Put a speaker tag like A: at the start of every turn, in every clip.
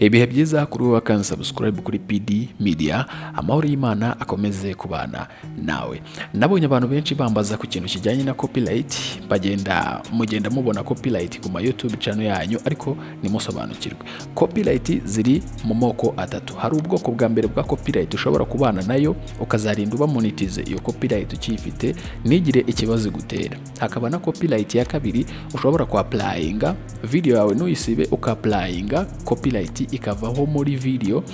A: Ibihe byiza kuri wowe kandi subscribe kuri PD Media. Amahoro y'Imana akomeze kubana nawe. Nabonye abantu benshi bambaza ku kintu kijyanye na copyright. Bagenda mugenda mubona copyright ku ma YouTube channel yanyu, ariko ntimusobanukirwe. Copyright ziri mu moko atatu. Hari ubwoko bwa mbere bwa copyright ushobora kubana nayo ukazarinda uba monetize, iyo copyright ukiyifite ntigire ikibazo igutera. Hakaba na copyright ya kabiri ushobora ku applyinga video yawe ntuyisibe, uka applyinga copyright ikavaho muri video,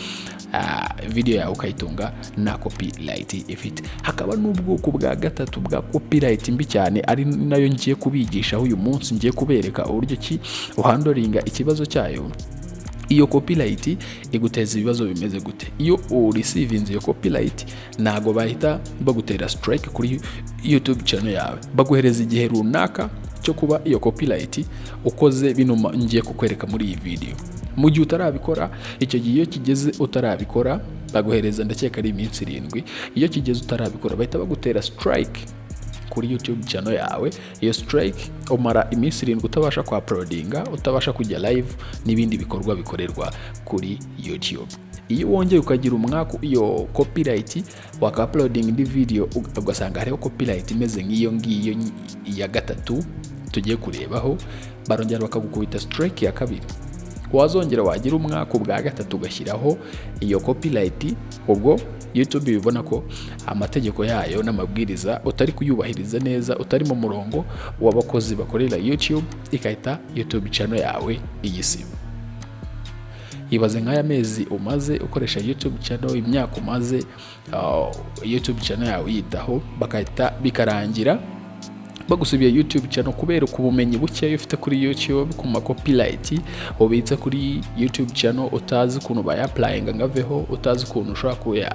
A: video yawe ukayitunga nta copyright ifite. Hakaba n'ubwoko bwa gatatu bwa copyright mbi cyane, ari nayo ngiye kubigishaho uyu munsi. Ngiye kubereka uburyo ki uhandlinga ikibazo cyayo. Iyo copyright iguteza ibibazo bimeze gute? Iyo ureceivinze iyo copyright, ntago bahita bagutera strike kuri YouTube channel yawe. Baguhereza igihe runaka cyo kuba iyo copyright ukoze bino ngiye kukwereka muri iyi video. Mu gihe utarabikora, icyo gihe iyo kigeze utarabikora, baguhereza, ndakeka ari iminsi 7. Iyo kigeze utarabikora, bahita bagutera strike kuri YouTube channel yawe. Iyo strike umara iminsi 7 utabasha kwa uploadinga, utabasha kujya live n'ibindi bikorwa bikorerwa kuri YouTube. Iyo wongeye ukagira umwaka iyo copyright, waka uploading indi video ugasanga hariho copyright imeze nk'iyo ngiyo ya gatatu tugiye kurebaho, barongera bakagukubita strike ya kabiri. Wazongera wagira umwaka ubwa gatatu ugashyiraho iyo copyright, ubwo YouTube bibona ko amategeko yayo n'amabwiriza utari kuyubahiriza neza, utari mu murongo w'abakozi bakorera YouTube, ikahita YouTube channel yawe iyisiba. Ibaze nk'aya mezi umaze ukoresha YouTube channel, imyaka umaze YouTube channel yawe uyitaho, bagahita bikarangira bagusubiye YouTube channel kubera ku bumenyi bukeya ufite kuri YouTube, ku ma copyright ubitse kuri YouTube channel, utazi ukuntu bayapplyinga ngo aveho, utazi ukuntu ushobora kuya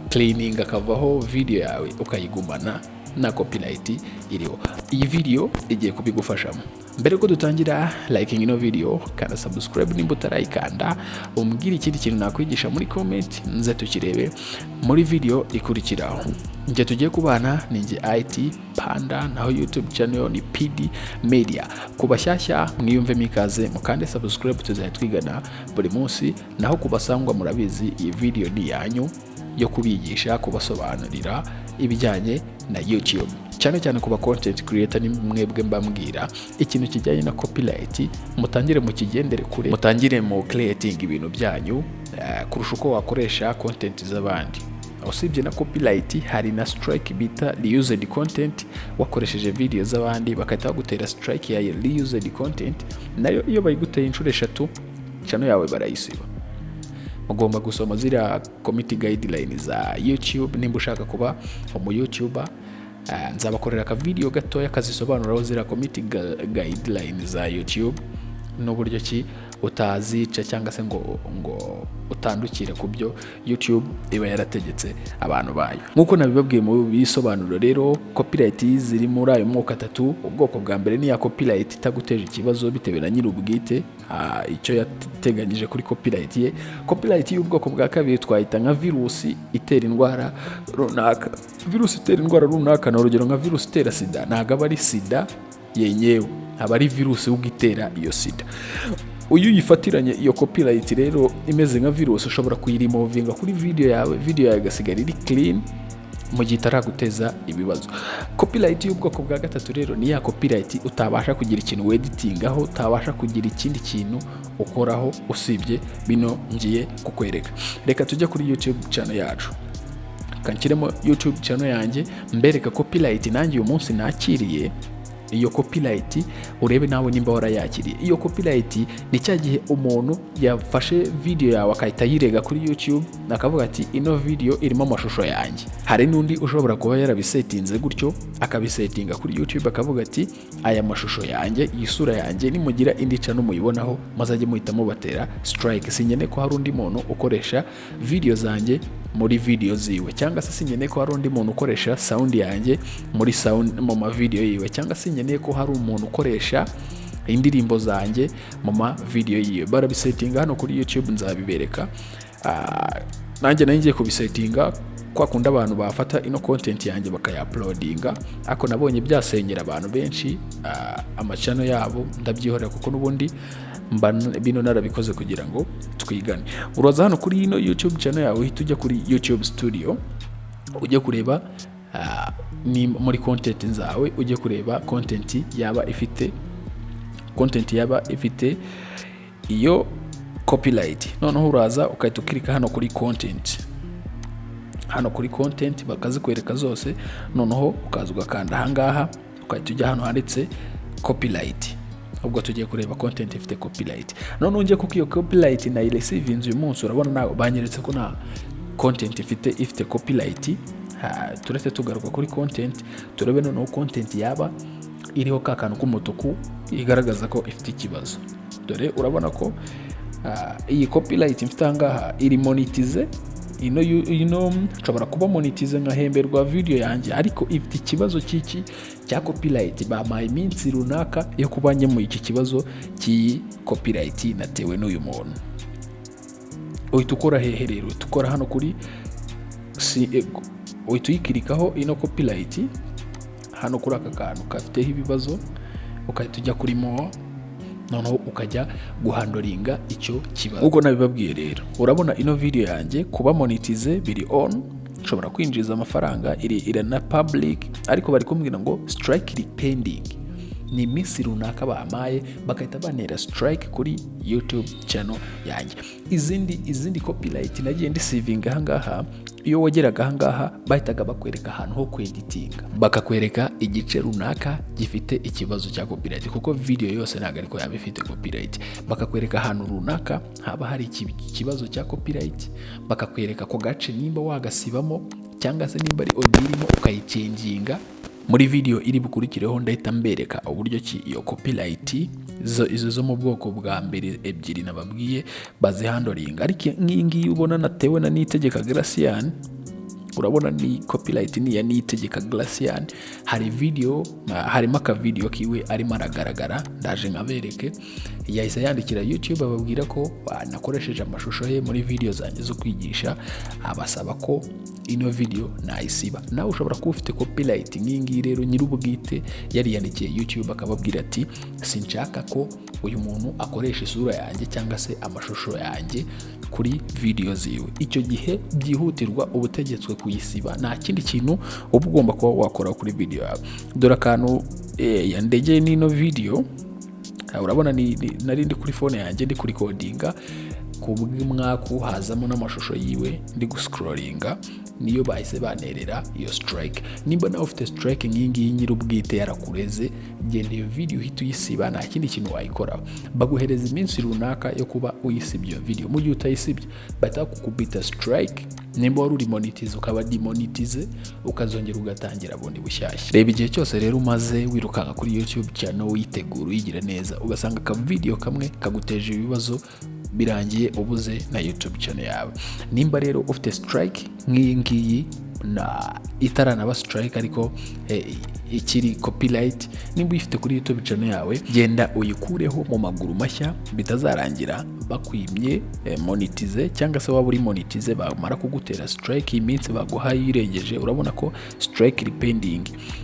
A: cleaning akavaho, video yawe ukayigumana na copyright iriho. Iyi video igiye kubigufashamo. Mbere ko dutangira, liking ino video, kanda subscribe nimba utarayikanda, umbwire ikindi kintu nakwigisha muri comment, nze tukirebe muri video ikurikiraho. Njye tugiye kubana ni njye IT Panda, naho YouTube channel ni PD Media. Ku bashyashya, mwiyumvemo ikaze, mukande subscribe, tuzajya twigana buri munsi. Naho ku basangwa, murabizi, iyi video ni iyanyu yo kubigisha, kubasobanurira ibijyanye na YouTube, cyane cyane ku ba content creator. Ni mwebwe mbambwira ikintu kijyanye na copyright, mutangire mukigendere kure, mutangire mu creating ibintu byanyu kurusha uko wakoresha content z'abandi. Usibye na copyright, hari na strike bita reused content. Wakoresheje video z'abandi, bagahita bagutera strike ya reused content. Nayo iyo bayiguteye inshuro eshatu, channel yawe barayisiba. Mugomba gusoma ziriya community guideline za YouTube nimba ushaka kuba umu YouTuber. Nzabakorera aka video gatoya kazisobanuraho ziriya community guideline za YouTube n'uburyo ki utazica cyangwa se ngo utandukire ku byo YouTube iba yarategetse abantu bayo. Nk'uko nabibabwiye mu bisobanuro rero, copyright ziri muri ayo moko atatu. Ubwoko bwa mbere ni ya copyright itaguteje ikibazo bitewe na nyir'ubwite, icyo yateganyije kuri copyright ye. Copyright y'ubwoko bwa kabiri twayita nka virusi itera indwara runaka. Virusi itera indwara runaka ni urugero nka virusi itera sida. Ntabwo aba ari sida yenyewe, aba ari virusi ubwo itera iyo sida. Uyu uyifatiranye iyo copyright rero imeze nka virusi, ushobora kuyiremovinga kuri video yawe, video yawe igasigara iri clean mu gihe itaraguteza ibibazo. Copyright y'ubwoko bwa gatatu rero ni ya copyright utabasha kugira ikintu weditingaho, utabasha kugira ikindi kintu ukoraho usibye bino ngiye kukwereka. Reka tujye kuri YouTube channel yacu. Kanshyiremo YouTube channel yanjye, mbereka copyright nanjye uyu munsi nakiriye. Iyo copyright urebe nawe nimba warayakiriye. Iyo copyright ni cya gihe umuntu yafashe video yawe akahita ayirega kuri YouTube, akavuga ati: "Ino video irimo amashusho yanjye." Hari n'undi ushobora kuba yarabisettinze gutyo, akabisettinga kuri YouTube, akavuga ati: "Aya mashusho yanjye, iyi sura yanjye, nimugira indi channel muyibonaho mazajye muhita mubatera strike. Sinkeneye ko hari undi muntu ukoresha video zanjye muri video ziwe, cyangwa se sinkeneye ko hari undi muntu ukoresha sound yanjye muri sound mu ma video yiwe, cyangwa se sinkeneye ko hari umuntu ukoresha indirimbo zanjye mu ma video yiwe." Barabisettinga hano kuri YouTube, nzabibereka. Nanjye nari ngiye kubisettinga kwa kundi abantu bafata ino content yanjye bakayauploadinga, ariko nabonye byasenyera abantu benshi ama channel yabo, ndabyihorera, kuko n'ubundi Mba bino narabikoze kugira ngo twigane. Uraza hano kuri ino YouTube channel yawe, uhita ujya kuri YouTube Studio, ujye kureba ni muri content zawe, ujye kureba content yaba ifite iyo copyright. Noneho uraza ugahita ukirika hano kuri content, hano kuri content bakazikwereka zose. Noneho ukaza ugakanda ahangaha, ugahita ujya hano handitse copyright. Ubwo tugiye kureba content ifite copyright. Noneho njye, kuko iyo copyright nayireceivinze uyu munsi, urabona nawe banyeretse ko nta content ifite copyright. Turetse tugaruka kuri content, turebe noneho content yaba iriho ka kantu k'umutuku igaragaza ko ifite ikibazo. Dore urabona ko iyi copyright mfite ahangaha iri monetize. Ino nshobora kuba monetize nkahemberwa video yanjye, ariko ifite ikibazo cy'iki cya copyright. Bampaye iminsi runaka yo kuba nkemuye iki kibazo cy'iyi copyright natewe n'uyu muntu. Uhita ukora hehe rero? Uhita ukora hano kuri si, uhita uyikirikaho ino copyright hano kuri aka kantu gafiteho ibibazo, ugahita ujya kuri more, noneho ukajya guhandlinga icyo kibazo. Ubwo nabibabwiye rero, urabona ino video yanjye kuba monetize biri on, nshobora kwinjiza amafaranga, iri na public, ariko bari kumbwira ngo strike iri pending. Ni iminsi runaka bampaye, bagahita bantera strike kuri YouTube channel yanjye. Izindi copyright nagiye ndeceivinga ahangaha, iyo wageraga ahangaha bahitaga bakwereka ahantu ho kweditinga, bakakwereka igice runaka gifite ikibazo cya copyright, kuko video yose ntabwo ariko yaba ifite copyright. Bakakwereka ahantu runaka haba hari ikibazo cya copyright, bakakwereka ako gace nimba wagasibamo cyangwa se nimba ari audio irimo ukayichanginga. Muri video iri bukurikireho ndahita mbereka uburyo ki iyo copyright izo zo mu bwoko bwa mbere ebyiri nababwiye bazihandlinga. Ariko nk'iyi ngiyi ubona natewe na Niyitegeka Gracian, urabona ni copyright ni iya Niyitegeka Gracian. Hari video, harimo akavideo kiwe arimo aragaragara, ndaje nkabereke. Yahise yandikira YouTube ababwira ko nakoresheje amashusho ye muri video zanjye zo kwigisha, abasaba ko ino video nayisiba. Nawe ushobora kuba ufite copyright nk'iyi ngiyi rero, nyir'ubwite yariyandikiye YouTube akababwira ati: "Sinshaka ko uyu muntu akoresha isura yanjye cyangwa se amashusho yanjye kuri video ziwe." Icyo gihe byihutirwa uba utegetswe kuyisiba, nta kindi kintu uba ugomba kuba wakora kuri video yawe. Dore akantu yandegeye n'ino video. Urabona nari ndi kuri phone yanjye ndi kurecordinga, ku bw'umwaku hazamo n'amashusho yiwe ndi guscrollinga, niyo bahise banerera iyo strike. Nimba nawe ufite strike nk'iyi ngiyi, nyir'ubwite yarakureze, genda iyo video uhita uyisiba, nta kindi kintu wayikoraho. Baguhereza iminsi runaka yo kuba uyisibye iyo video. Mu gihe utayisibye bahita bakukubita strike, nimba wari uri monetize ukaba demonetize, ukazongera ugatangira bundi bushyashya. Reba igihe cyose rero umaze wirukanka kuri YouTube channel, witegura, uyigira neza, ugasanga aka video kamwe kaguteje ibibazo, birangiye ubuze na YouTube channel yawe. Nimba rero ufite strike nk'iyi ngiyi na itaranaba strike ariko ikiri copyright, nimba uyifite kuri YouTube channel yawe, genda uyikureho mu maguru mashya, bitazarangira bakwimye monetize, cyangwa se waba uri monetize bamara kugutera strike, iyi minsi baguhaye uyirengeje. Urabona ko strike iri pending.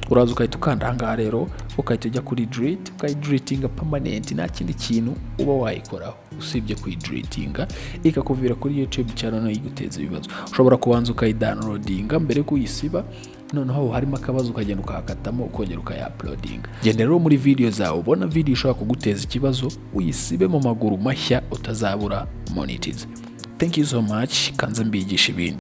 A: Uraza ugahita ukanda ahangaha rero, ugahita ujya kuri delete, ukayideletinga permanent. Nta kindi kintu uba wayikoraho usibye kuyideletinga, ikakuvira kuri YouTube channel nayo iguteza ibibazo. Ushobora kubanza ukayidownloadinga mbere yo kuyisiba, noneho harimo akabazo ukagenda ukahakatamo, ukongera ukayauploadinga. Genda rero muri video zawe, ubona video ishobora kuguteza ikibazo, uyisibe mu maguru mashya, utazabura monetize. Thank you so much, kanze mbigisha ibindi.